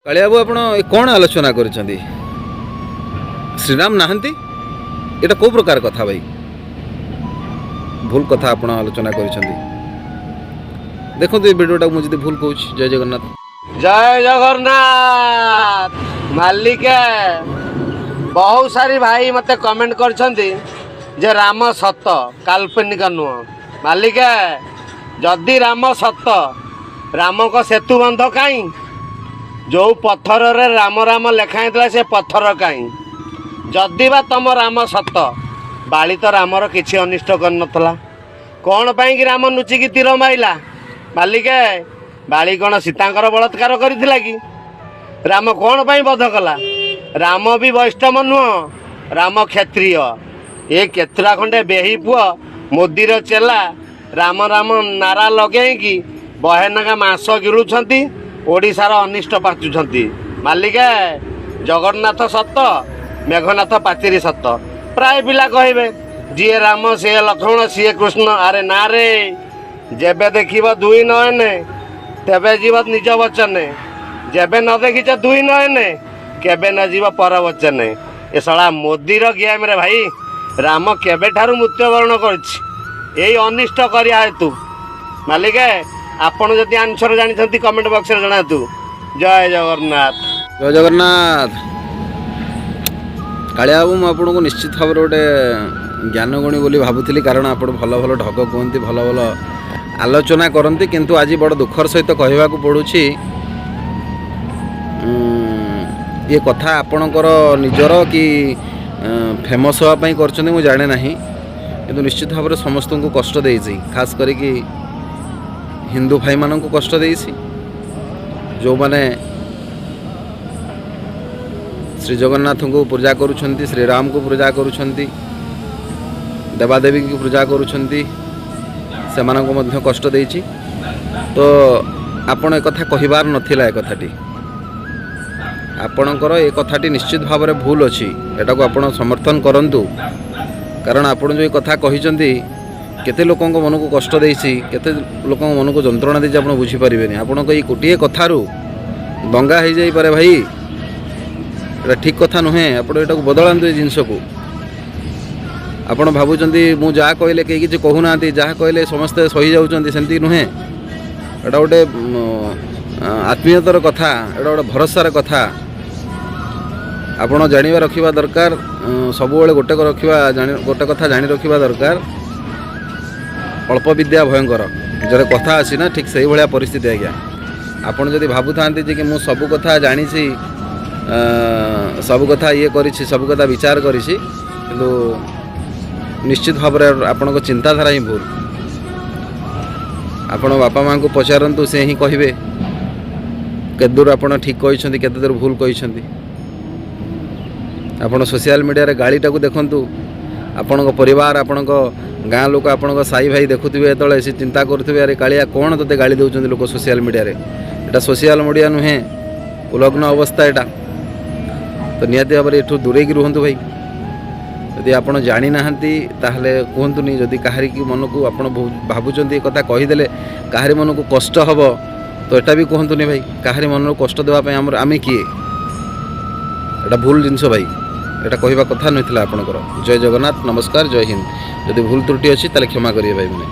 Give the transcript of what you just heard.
କାଳିଆବାବୁ, ଆପଣ ଏ କ'ଣ ଆଲୋଚନା କରିଛନ୍ତି? ଶ୍ରୀରାମ ନାହାନ୍ତି, ଏଇଟା କେଉଁ ପ୍ରକାର କଥା ଭାଇ? ଭୁଲ କଥା ଆପଣ ଆଲୋଚନା କରିଛନ୍ତି। ଦେଖନ୍ତୁ ଏ ଭିଡ଼ିଓଟାକୁ, ମୁଁ ଯଦି ଭୁଲ କହୁଛି। ଜୟ ଜଗନ୍ନାଥ। ଜୟ ଜଗନ୍ନାଥ ମାଲିକ। ବହୁତ ସାରି ଭାଇ ମୋତେ କମେଣ୍ଟ କରିଛନ୍ତି ଯେ ରାମ ସତ, କାଲ୍ପନିକ ନୁହଁ। ମାଲିକ, ଯଦି ରାମ ସତ, ରାମଙ୍କ ସେତୁ ବନ୍ଧ କାହିଁ? ଯେଉଁ ପଥରରେ ରାମ ରାମ ଲେଖା ହେଇଥିଲା, ସେ ପଥର କାହିଁ? ଯଦି ବା ତମ ରାମ ସତ, ବାଳି ତ ରାମର କିଛି ଅନିଷ୍ଟ କରିନଥିଲା। କ'ଣ ପାଇଁକି ରାମ ଲୁଚିକି ତୀର ମାଇଲା? ମାଲିକେ, ବାଳି କ'ଣ ସୀତାଙ୍କର ବଳାତ୍କାର କରିଥିଲା କି? ରାମ କ'ଣ ପାଇଁ ବଧ କଲା? ରାମ ବି ବୈଷ୍ଣବ ନୁହଁ, ରାମ କ୍ଷତ୍ରିୟ। ଏ କେତେଟା ଖଣ୍ଡେ ବେହି ପୁଅ, ମୋଦିର ଚେଲା, ରାମ ରାମ ନାରା ଲଗେଇକି ବହେ ନାଗା ମାଂସ ଗିଳୁଛନ୍ତି, ଓଡ଼ିଶାର ଅନିଷ୍ଟ ପାଚୁଛନ୍ତି। ମାଲିକେ, ଜଗନ୍ନାଥ ସତ, ମେଘନାଥ ପାଚିରି ସତ। ପ୍ରାୟ ପିଲା କହିବେ, ଯିଏ ରାମ ସିଏ ଲକ୍ଷ୍ମଣ ସିଏ କୃଷ୍ଣ। ଆରେ ନା ରେ, ଯେବେ ଦେଖିବ ଦୁଇ ନୟନେ, ତେବେ ଯିବ ନିଜ ବଚନେ। ଯେବେ ନ ଦେଖିଛ ଦୁଇ ନୟନେ, କେବେ ନ ଯିବ ପର ବଚନେ। ଏ ଶଳା ମୋଦିର ଗେମ୍ରେ ଭାଇ, ରାମ କେବେଠାରୁ ମୃତ୍ୟୁବରଣ କରିଛି ଏଇ ଅନିଷ୍ଟ କରିବା ହେତୁ। ମାଲିକେ, ଆପଣ ଯଦି ଆନ୍ସର ଜାଣିଛନ୍ତି, କମେଣ୍ଟ ବକ୍ସରେ ଜଣାନ୍ତୁ। ଜୟ ଜଗନ୍ନାଥ। ଜୟ ଜଗନ୍ନାଥ କାଳିଆ ବାବୁ। ମୁଁ ଆପଣଙ୍କୁ ନିଶ୍ଚିତ ଭାବରେ ଗୋଟେ ଜ୍ଞାନଗୁଣୀ ବୋଲି ଭାବୁଥିଲି, କାରଣ ଆପଣ ଭଲ ଭଲ ଢଗ କୁହନ୍ତି, ଭଲ ଭଲ ଆଲୋଚନା କରନ୍ତି। କିନ୍ତୁ ଆଜି ବଡ଼ ଦୁଃଖର ସହିତ କହିବାକୁ ପଡ଼ୁଛି, ଇଏ କଥା ଆପଣଙ୍କର ନିଜର କି ଫେମସ୍ ହେବା ପାଇଁ କରୁଛନ୍ତି, ମୁଁ ଜାଣେ ନାହିଁ, କିନ୍ତୁ ନିଶ୍ଚିତ ଭାବରେ ସମସ୍ତଙ୍କୁ କଷ୍ଟ ଦେଇଛି। ଖାସ୍ କରିକି ହିନ୍ଦୁ ଭାଇମାନଙ୍କୁ କଷ୍ଟ ଦେଇଛି, ଯେଉଁମାନେ ଶ୍ରୀ ଜଗନ୍ନାଥଙ୍କୁ ପୂଜା କରୁଛନ୍ତି, ଶ୍ରୀରାମକୁ ପୂଜା କରୁଛନ୍ତି, ଦେବାଦେବୀଙ୍କୁ ପୂଜା କରୁଛନ୍ତି, ସେମାନଙ୍କୁ ମଧ୍ୟ କଷ୍ଟ ଦେଇଛି। ତ ଆପଣ ଏକଥା କହିବାର ନଥିଲା। ଏ କଥାଟି ଆପଣଙ୍କର, ଏ କଥାଟି ନିଶ୍ଚିତ ଭାବରେ ଭୁଲ ଅଛି। ଏଟାକୁ ଆପଣ ସମର୍ଥନ କରନ୍ତୁ, କାରଣ ଆପଣ ଯେଉଁ ଏ କଥା କହିଛନ୍ତି, କେତେ ଲୋକଙ୍କ ମନକୁ କଷ୍ଟ ଦେଇଛି, କେତେ ଲୋକଙ୍କ ମନକୁ ଯନ୍ତ୍ରଣା ଦେଇଛି, ଆପଣ ବୁଝିପାରିବେନି। ଆପଣଙ୍କ ଏଇ ଗୋଟିଏ କଥାରୁ ଦଙ୍ଗା ହେଇଯାଇପାରେ ଭାଇ। ଏଇଟା ଠିକ୍ କଥା ନୁହେଁ। ଆପଣ ଏଟାକୁ ବଦଳାନ୍ତୁ ଏ ଜିନିଷକୁ। ଆପଣ ଭାବୁଛନ୍ତି ମୁଁ ଯାହା କହିଲେ କେହି କିଛି କହୁନାହାନ୍ତି, ଯାହା କହିଲେ ସମସ୍ତେ ସହି ଯାଉଛନ୍ତି, ସେମିତି ନୁହେଁ। ଏଇଟା ଗୋଟେ ଆତ୍ମୀୟତାର କଥା, ଏଇଟା ଗୋଟେ ଭରସାର କଥା। ଆପଣ ଜାଣିବା ରଖିବା ଦରକାର, ସବୁବେଳେ ଗୋଟେ କଥା ଜାଣି ରଖିବା ଦରକାର, ଅଳ୍ପ ବିଦ୍ୟା ଭୟଙ୍କର, ଯେଉଁଟା କଥା ଅଛି ନା, ଠିକ୍ ସେଇଭଳିଆ ପରିସ୍ଥିତି ଆଜ୍ଞା। ଆପଣ ଯଦି ଭାବୁଥାନ୍ତି ଯେ କି ମୁଁ ସବୁ କଥା ଜାଣିଛି, ସବୁ କଥା ଇଏ କରିଛି, ସବୁ କଥା ବିଚାର କରିଛି, କିନ୍ତୁ ନିଶ୍ଚିତ ଭାବରେ ଆପଣଙ୍କ ଚିନ୍ତାଧାରା ହିଁ ଭୁଲ। ଆପଣ ବାପା ମାଆଙ୍କୁ ପଚାରନ୍ତୁ, ସେ ହିଁ କହିବେ କେତେ ଦୂର ଆପଣ ଠିକ୍ କହିଛନ୍ତି, କେତେ ଦୂର ଭୁଲ କହିଛନ୍ତି। ଆପଣ ସୋସିଆଲ ମିଡ଼ିଆରେ ଗାଳିଟାକୁ ଦେଖନ୍ତୁ। ଆପଣଙ୍କ ପରିବାର, ଆପଣଙ୍କ ଗାଁ ଲୋକ, ଆପଣଙ୍କ ସାହି ଭାଇ ଦେଖୁଥିବେ ଯେତେବେଳେ, ସେ ଚିନ୍ତା କରୁଥିବେ, "ଆରେ କାଳିଆ, କ'ଣ ତୋତେ ଗାଳି ଦେଉଛନ୍ତି ଲୋକ ସୋସିଆଲ ମିଡ଼ିଆରେ?" ଏଇଟା ସୋସିଆଲ ମିଡ଼ିଆ ନୁହେଁ, ଉଲଗ୍ନ ଅବସ୍ଥା ଏଇଟା। ତ ନିହାତି ଭାବରେ ଏଠୁ ଦୂରେଇକି ରୁହନ୍ତୁ ଭାଇ। ଯଦି ଆପଣ ଜାଣିନାହାନ୍ତି, ତାହେଲେ କୁହନ୍ତୁନି। ଯଦି କାହାରିକି ମନକୁ ଆପଣ ଭାବୁଛନ୍ତି ଏ କଥା କହିଦେଲେ କାହାରି ମନକୁ କଷ୍ଟ ହେବ, ତ ଏଟା ବି କୁହନ୍ତୁନି ଭାଇ। କାହାରି ମନକୁ କଷ୍ଟ ଦେବା ପାଇଁ ଆମେ କିଏ? ଏଇଟା ଭୁଲ ଜିନିଷ ଭାଇ, ଏଇଟା କହିବା କଥା ନଥିଲା ଆପଣଙ୍କର। ଜୟ ଜଗନ୍ନାଥ, ନମସ୍କାର, ଜୟ ହିନ୍ଦ। ଯଦି ଭୁଲ ତ୍ରୁଟି ଅଛି, ତାହେଲେ କ୍ଷମା କରିବେ ଭାଇ ମାନେ।